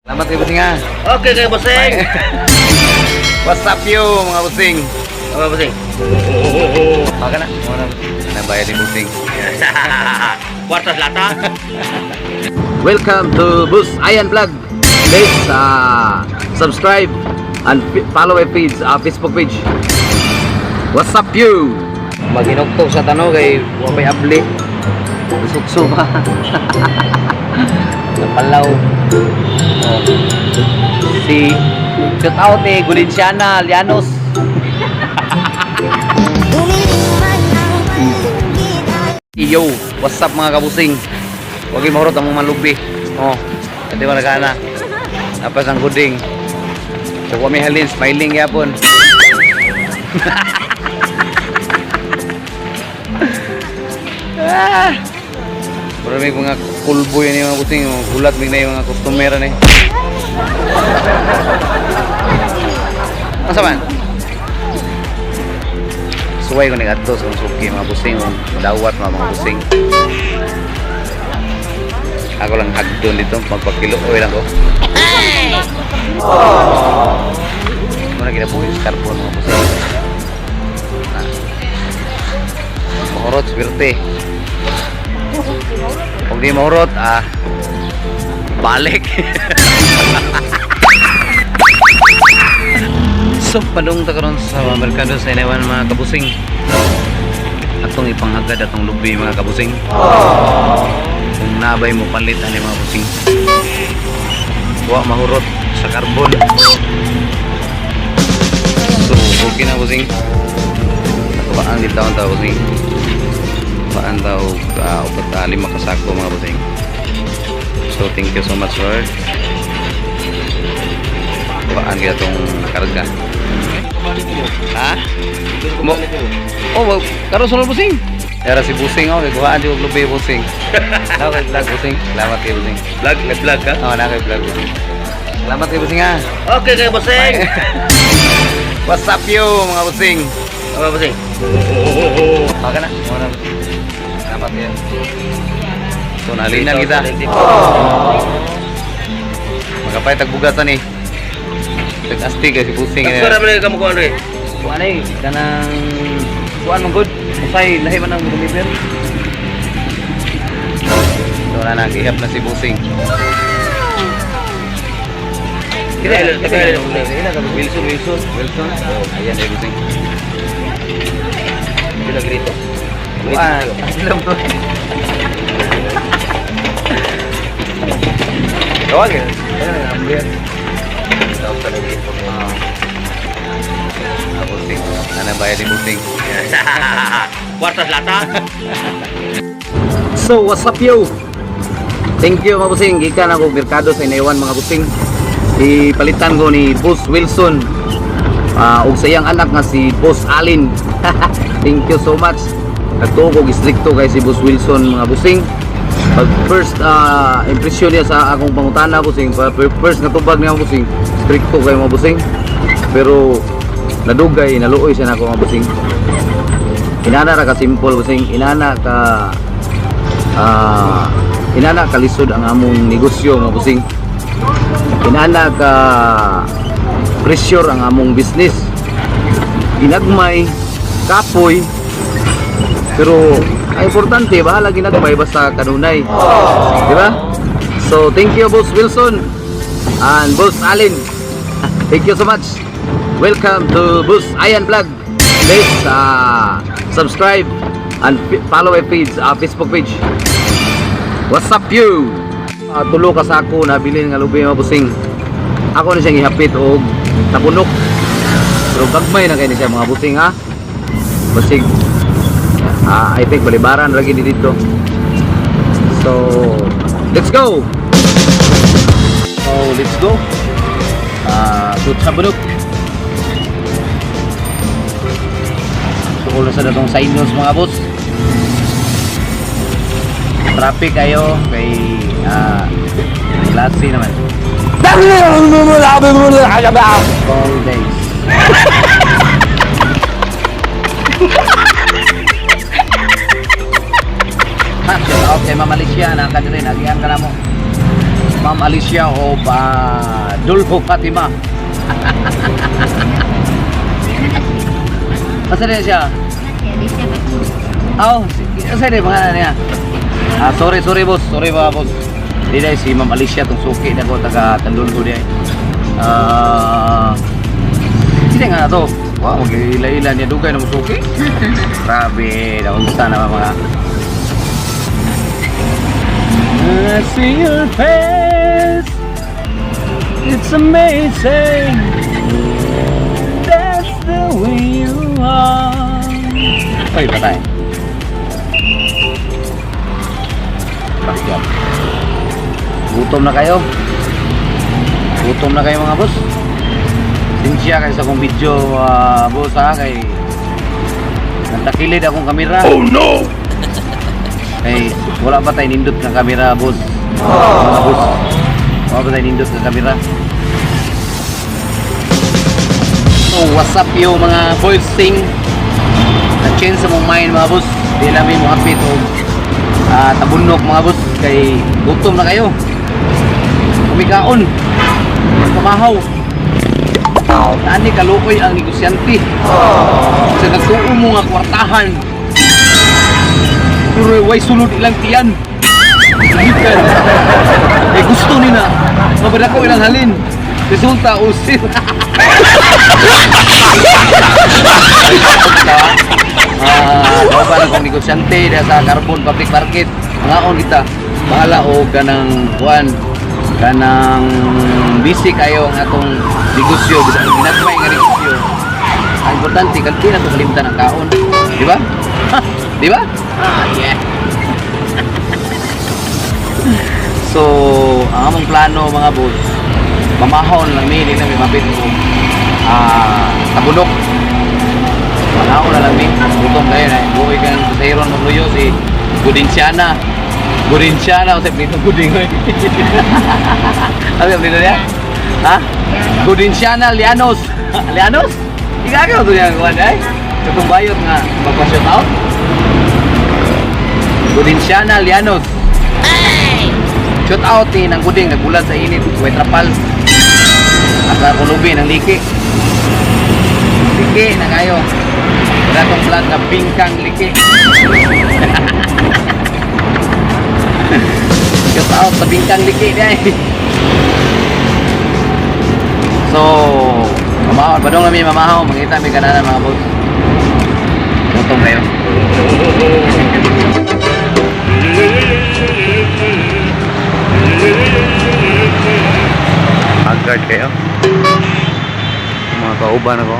Salamat kay Busing ha. Okay kay Busing. What's up yo mga Busing? Apa Busing? Baka na. Ano bayad ni Busing? Kwartas lata. Welcome to Bus Ayan Vlog. Please subscribe and follow my page, Facebook page. What's up you? Maginuktok sa tano kay wa may abli. Sukso pa. Napalaw. Oh. Si shout out ni Gulinciana Lianos. Yo, what's up mga kabusing? Huwag yung mahurot ang mga malubi. Oh, hindi ba nagana? Napas ang guding. So, kami halin, smiling yapon. Ah! Pero may mga kulbo yun yung mga busing. Mga gulat, may na yung mga customer ni. Asa man? Suway ko nag-adto sa suki mga busing, dawat mga busing. Ako lang hagdon dito, magpakilo oil lang ko. Muna kinabuhi sa carbon mga busing. Ah. Mahurot, swerte. Kung di mahurot, balik. So, padung ta karon sa merkado sa Inewan mga kabusing. Atong ipanghagad atong lubi mga kabusing. Kung nabay mo palit ani mga busing. Wa mahurot sa karbon. So, okay na busing. Nakabaan dito ang tao busing. Paan daw upat lima ka sako mga busing. So, thank you so much, Lord. Paan kaya itong nakarga. Ha? Mo Oh, well, karon sulod busing. Yara si Busing oh, kay kuhaan di og lubi busing. Na kay vlog busing. Salamat kay Busing. Vlog, nag-vlog ka? Oh, na kay vlog busing. Salamat kay Busing ha. Okay kay Busing. What's up yo mga busing? Apa Busing? Baka na. Muna. Salamat yan. So nalinan kita. Magapay tagbugasan eh. Tag-astig kay si Busing. Tapos para ka mo kuan re. Kuan ay kanang kuan man gud. Usay lahi man ang deliver. So na nag-ihap na si Busing. Kira kira Wilson, Wilson. Wilson. Ayan eh Busing. Pila grito. Kuan, alam to. Tawag eh. Ayan, ayan. Tawag sa grito. Ah, Busing. Ano bayad ni Busing? Kwartas lata. So, what's up yo? Thank you mga busing. Gikan ako merkado sa Inaiwan mga busing. Ipalitan ko ni Boss Wilson ug sa iyang anak nga si Boss Alin. Thank you so much. Nagtuo ko gistrikto kay si Boss Wilson mga busing. Pag first impression niya sa akong pangutana busing, pag first nga tubag niya busing, strikto kay mga busing. Pero nadugay, naluoy siya nako mga busing. Inana ra ka simple busing, inana kalisod ang among negosyo mga busing, inana ka pressure ang among business, ginagmay kapoy, pero ang importante bahala ginagmay basta kanunay, di ba? So thank you Boss Wilson and Boss Allen. Thank you so much. Welcome to Boss Ayan Vlog. Please subscribe and follow my page, Facebook page. What's up you? Tulo ka sako na bilin nga lubi mga busing. Ako na siyang ihapit og tabunok. Pero gagmay na kay ni siya mga busing ha. Basig I think balibaran lagi ni dito. So, let's go. So, let's go. To Tabunok. So, ulo sa datong sinus mga boss. Traffic kayo kay klase naman. All days. Ha, shout out kay Mama Alicia, naka diri, nagian ka na mo. Ma'am Alicia of Dulfo Fatima. Asa na siya? Oh, asa na pangalan niya? Ah, sorry, sorry boss. Sorry ba boss. Di dahil si Ma'am Alicia tong suki na ko taga Tandulgo di ay. Ah, sino nga na to? Wow, mag-ila-ila niya dugay na mo suki. Grabe, naunsa na mga. I see your face. It's amazing. That's the way you are. Ay, patay. Pakyat. Gutom na kayo. Gutom na kayo, mga boss. Sinsya kayo sa akong video, boss ha, kay nantakilid akong kamera. Oh no! Kay wala pa tayo nindot ng kamera, boss. Mga boss. Wala pa tayo nindot ng kamera. So, what's up yo mga boys sing? Na-change sa mong mind, mga boss. Di namin mo hapit o tabunok, mga boss, kay gutom na kayo. Kumikaon. Pamahaw. Tani kaluoy ang negosyante. Sa nagtuo mo nga kwartahan. Pero way sulod ilang tiyan. Gikan. Eh gusto ni na. Mabada ko ilang halin. Resulta usil. Ah, uh, lang kong negosyante diha sa Carbon Public Market. Mangaon kita. Bahala og kanang kuan, kanang busy kayo ang atong negosyo, bisan ang ginagmay nga negosyo. Ang importante kan di na to kalimtan ang kaon, di ba? Di ba? Ah, yeah. So, ang among plano, mga boss, mamahon lang mi, di na mi mapit og tabunok. Wala na lang mi. Gutom kayo na. Buhay ka ng pasayron magluyo si Gudinciana. Gudinciana, o sa plito Guding. Oy. Ano yung plito niya? Ha? Gudinciana Lianos. Lianos? Igagaw to niya ang kuwan ay. Itong bayot nga magpa-shout out. Gudinciana Lianos. Shout out ni ng Guding nagbulan sa init, way trapal. Asa kulubi ng liki. Liki na kayo. Wala tong vlog na bingkang liki. Shout out sa bingkang liki niya eh. So, mamahaw, padong kami mamahaw, mangita mi kananan, mga boss. Gutom kayo. Haggard kayo. Mga kauban ako.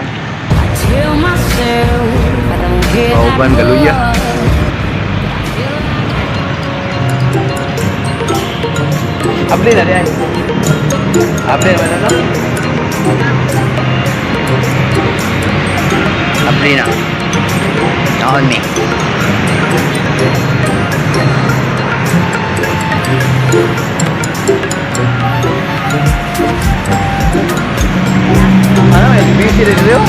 Tell myself I don't care that Kauban, galuya. much. Abli na diay. Abli ba na no? Abli na. Naon ni. Ano, may busy rin dito?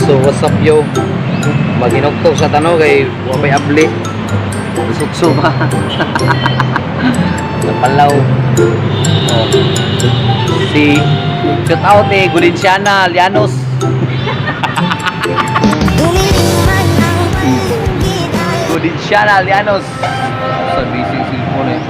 So what's up yo? Maginuktok sa tano kay wa pay abli. Sukso pa. Napalaw. Oh. Si shout out ni Gulinciana Lianos. Gulinciana Lianos. Sa busy cellphone eh.